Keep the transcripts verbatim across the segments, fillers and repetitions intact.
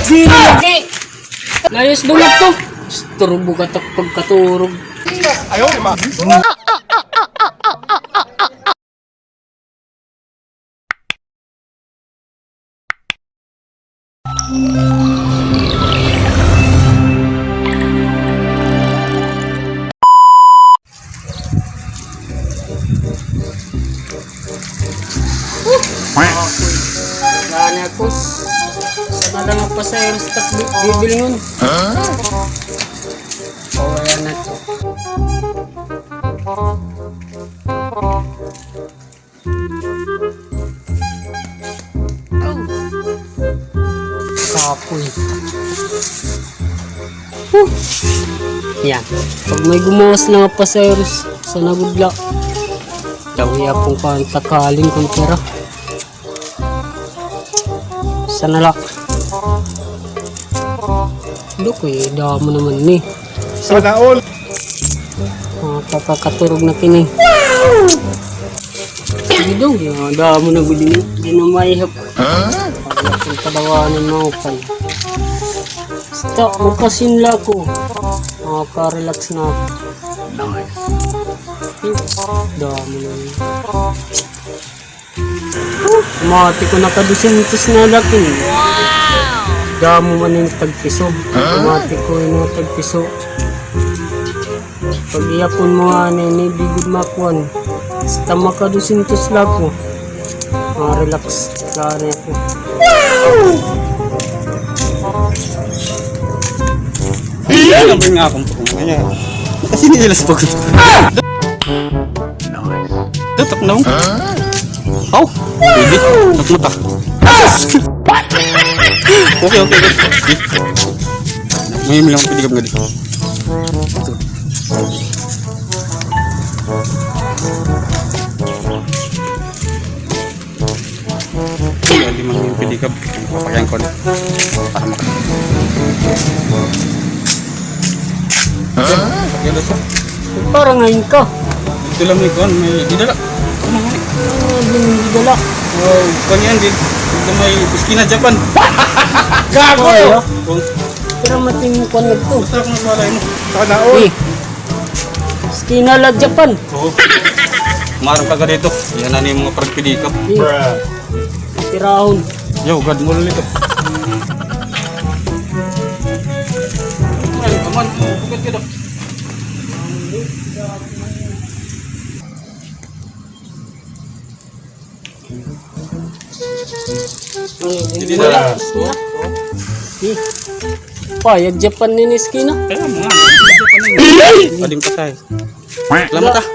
Di lagi. Layas ba nga to? Istorbo ka tak pagkaturog. Gani ako. Sana lang ang pasahero sa takbo. Bibil ngun. Oh, ayan na to. Kapoy. Huh. Yan. Pag may gumawas na nga pasahero, sana gud la. Daw iya pong pantakalin kung pera. Sana la. Look, eh, damo naman ni. Sana all. Makakakaturog na kini. Gidong, ah, damo na gud ini. Di na maihap. Huh? Ang kadawanan mo, pal. Basta, makasin la ko. Makaka-relax na ako. Nice. Damo na ini. Mati ko naka dosyentos na laki. Damo man ini tagpiso. Mati ko ini tagpiso. Pag-iyapon mo nga ini, di gud makuan. Basta maka dosyentos la ko. Ma-relax la ini ako. Ano ba nga akong pagmamaya? Kasi hindi nila sa pag- Tutok na. Aw! Pwede. Takmata. Okay, okay, okay. May milang pwede ka nga di. Ito. Ay, di man yung pedicab. Papakyan ko na. Para mak- Para ngayon ka. Ito lang may kuwan, may didala. Ano nga eh? Ah, may didala. Oh, kuwan yan, di. Ito may eskina Japan. Gago! Ay, ah. Kuwan. Pero mating kuwan nagto. Basta akong nagwala yun. Sana all. Eh. Eskina la Japan. Oo. Marang ka dito. Yan na yung mga pagpidikap. Bruh. Tirahon. Yo, God, mula nito. Ay, come on. Bukit ka daw. Hindi na. Eh, payag Japan ni eskina. Kaya mo nga, Japan ni. Ading patay. Salamat, ah.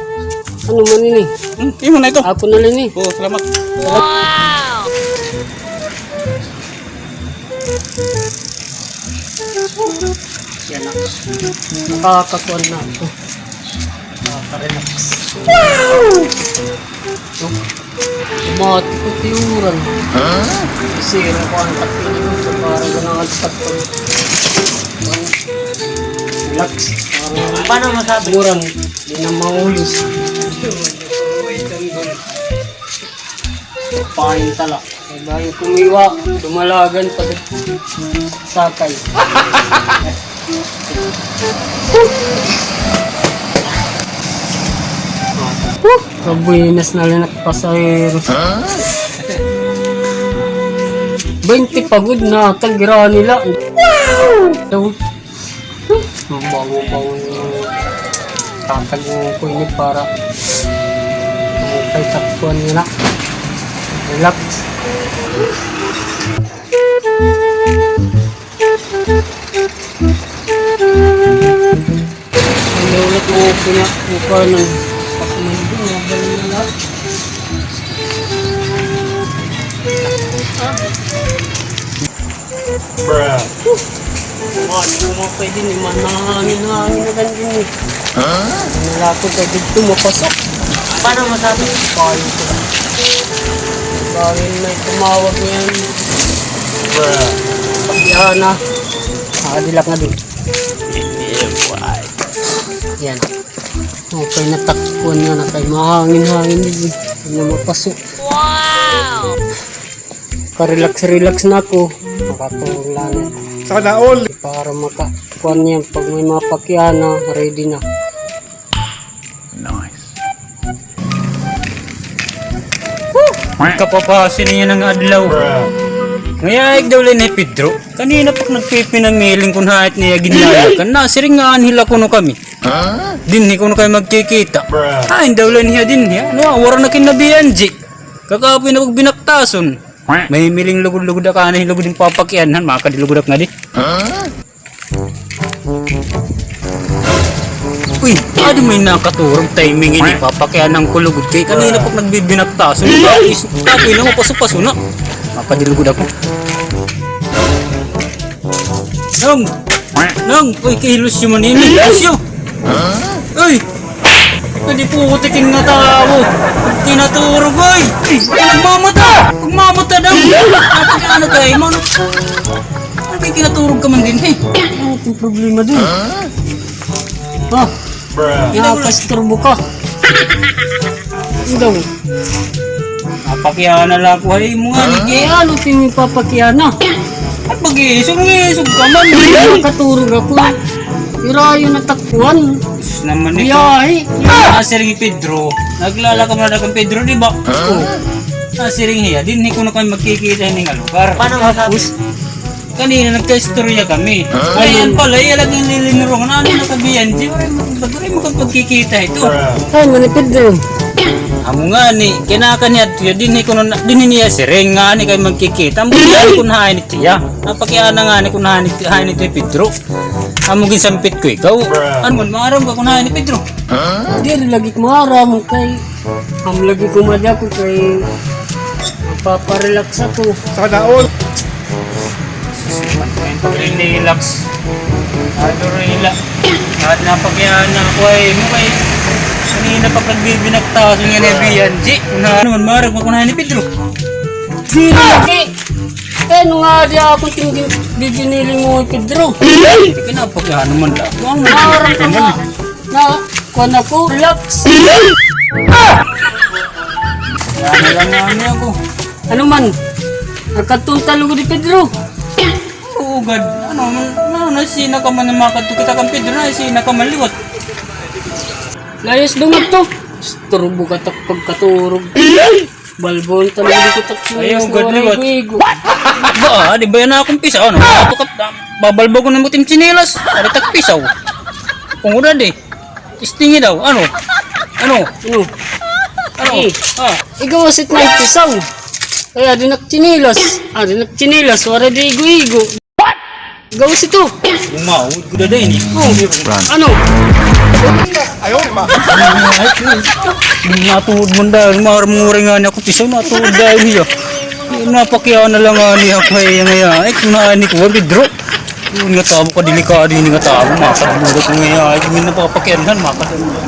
Ano man ini? Hmm, imo na ito. Ako na lang, eh. Oo, salamat. Wow! Yan na. Nakakakuan na ako. Nakaka-relax. Wow! Mati ko tiyuran. Huh? Kasi yung kuwan, takbo nito, parang ganun ang takbo. Relax. Paano masabi? Tiyuran, di na mauyos. Pain tala. Kailangan kumiwa, dumalagan pa sakay. Kabuenas na lang ak pasahero. Baynte pa gud na, tagira nila. Daw. Mabango-bango yung tatag ko ini para kay takpuan nila. Relax. Ano ulit mo po niya? Mukha ng pakumando, mabalik na lahat. Bruh. Wala mo pwede ni man, nangangangin-hangin na ganyan eh. Huh? Nalapot ka dito, mapasok. Paano masabi? Paano ko? Dahil may tumawag ngayon. Bruh. Pagkihana. Ah, dilak na din. Yeah, boy. Yan. Okay, natakpuan nga na kay mahangin-hangin din. Hindi na mapasok. Wow! Ka-relax-relax na ako. Katulad na. Sana all. Para maka-, kuan niya, pag may mga pakiana, ready na. Nice. Kapapasi niya nga adlaw. Ngayaik daw la ini hi Pedro. Kanina pa nagpipinamiling kun hain it niya ginyayakan. Nasiring nga anhi la kuno kami. Dinhi kuno kami magkikita. Hain daw la ini hiya dinhi. Ano, waray na kinabiyan, G. Kakapoy na pagbinaktason. Mahimiling lugod-lugod ak anhi, lugod hin papakianhan, makadilugod ak ngadi. Uy, adi may nakaturog, timing ini, papakianhan ko lugod kay kanina pa ak nagbibinaktason. Is, kapoy na, mapaso-paso na. Makadilugod ako. Nang! Nang! Uy, kay Lucio man ini. Lucio! Uy! Kadi po ko tikin nga tawo. Kinaturog, uy! Nagmamata! Nagmamata daw! Ano kay mo? Ano kay kinaturog ka man dinhi? Ano it problema dun? Ha? Nakasturbo ka. Ikaw. Papakiana la ako, hay mo nga, Niki. Eh, ano it imo papakiana? Ay, pag-iisog-isog ka man. Nakaturog ako. Irayo na takuan. Sus naman ito. Biyahe. Nasiring hi Pedro. Naglalaka man na kan Pedro, di ba? Oo. Nasiring hiya, dinhi kuno kami magkikita hini nga lugar. Paano matapos? Kanina nagkaistorya kami. Ayan pala, iya lagi nililinurungan. Ano na kabiyan? Di ba, ba't di mo kami pagkikita ito? Ay, man hi Pedro. Amo ngani, kinakan niya, dinhi kuno, dinhi niya siring ngani kay magkikita. Amo ngani kun hain ito hiya. Napakiana ngani kun hain, hain ito hi Pedro. Amo ginsampit ko ikaw. Ano man, maaram ka kun hain hi Pedro? Diri lagi ko maaram kay Amo lagi ko madi ako kay magpaparelax ako. Sana all. Relax. Ano, relax. At napakiana ako ay mo kay kanina pa pagbibinaktason nga ni Bian G. Ano man, maaram ka kun hain hi Pedro? Diri lagi. Kay ano nga di ako tingin, di giniling mo hi Pedro. Di ka napakiana man la. Ang maaram ka nga. Na, kuan ako, relax. Ano la ngani ako? Ano man? Nakadto ta lugod hi Pedro. Oo, gad. Ano, ano, nasina ka man makadto kita kan Pedro, nasina ka man liwat. Layas daw ngadto. Isturbo ka tak pagkaturog. Balbon ta lugod kita. Ayaw, gad liwat. Ba, di ba yana akon pisaw, ano? Ato ka, babalbagon na mo it im tsinelas. Ari tak pisaw. Kung una di. Istingi daw, ano? Ano? Ano? Ano? Eh, ah. Igawas it na it pisaw. Kay adi nak tsinelas. Adi nak tsinelas, waray di igo-igo. Igawas ito. Umawod ko daday ini. Oh. Ano? Ayaw, ma. Natuod man dahil, maramuri nga niya ako, piso, natuod dahil niya. Napakiana la ngani ako, ay, nga, ay, ay, kunain ni Kuya Pedro. Yun nga tabo ka, delikado ini nga tabo, makaduro ko nga, ay, hindi na papakianhan, makaduro.